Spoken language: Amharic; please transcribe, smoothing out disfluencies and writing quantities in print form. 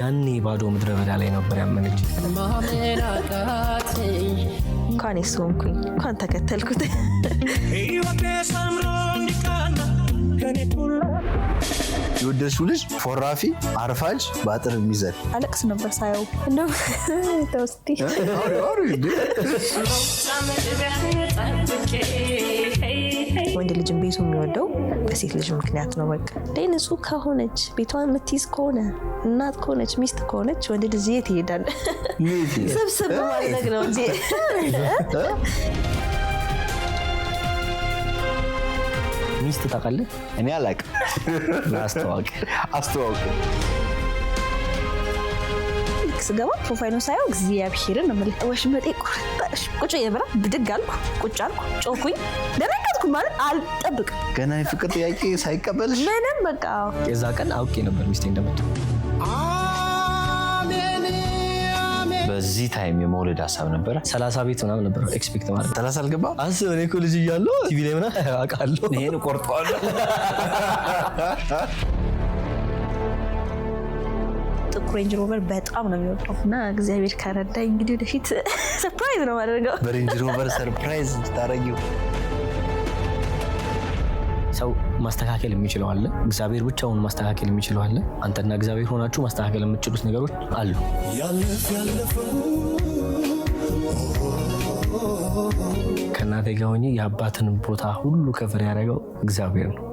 ያኔ ባዶ ምድረ በዳ ላይ ነበር ያመነች። እንኳን የሱ ሆንኩኝ፣ እንኳን ተከተልኩት። የወደድሽው ልጅ ፎራፊ፣ አርፋጅ፣ በአጥር የሚዘል። አለቅስ ነበር ሳየው። እንደውም ተው እስቲ። ወንድ ልጅን ቤቱ የሚወደው በሴት ልጅ ምክንያት ነው። በቃ እንዴ ንጹህ ከሆነች፣ ቤቷን የምትይዝ ከሆነ፣ እናት ከሆነች፣ ሚስት ከሆነች ወንድ ልጅ የት ይሄዳል? ስብስብ ማድረግ ነው እንጂ። ሚስት ታውቃለህ? እኔ አላቅም። አስተዋወቅ። አስተዋውቅ። ልክ ስገባ profile ኡን ሳየው እግዚአብሔርን ነው የምልህ፣ ወሽመጤ ቁርጥ ቁጭ የብራ ብድግ አልኩ፣ ቁጭ አልኩ፣ ጮኩኝ፣ ደነገጥኩ። ማለት አልጠብቅም። ገና የፍቅር ጥያቄ ሳይቀበልሽ? ምንም በቃ። የዛ ቀን አውቄ ነበር ሚስቴ እንደምትሆን። በዚህ time የመውለድ ሀሳብ ነበረ? 30 ቤት ምናምን ነበር expect ማለት። 30 አልገባ? አስብ፣ እኔ እኮ ልጅ እያለሁ ቲቪ ላይ ምናምን አውቃለሁ። ይሄን ቆርጠዋለሁ። ጥቁር Range Rover በጣም ነው የሚወደው እና እግዚአብሔር ከረዳኝ እንግዲህ ወደፊት surprise ነው የማደርገው። በ Range Rover surprise ታረጊው። ሰው ማስተካከል የሚችለው አለ። እግዚአብሔር ብቻውን ማስተካከል የሚችለው አለ። አንተና እግዚአብሔር ሆናችሁ ማስተካከል የምትችሉት ነገሮች አሉ። ከእናቴ ጋር ሆኜ የአባትን ቦታ ሁሉ cover ያደረገው እግዚአብሔር ነው።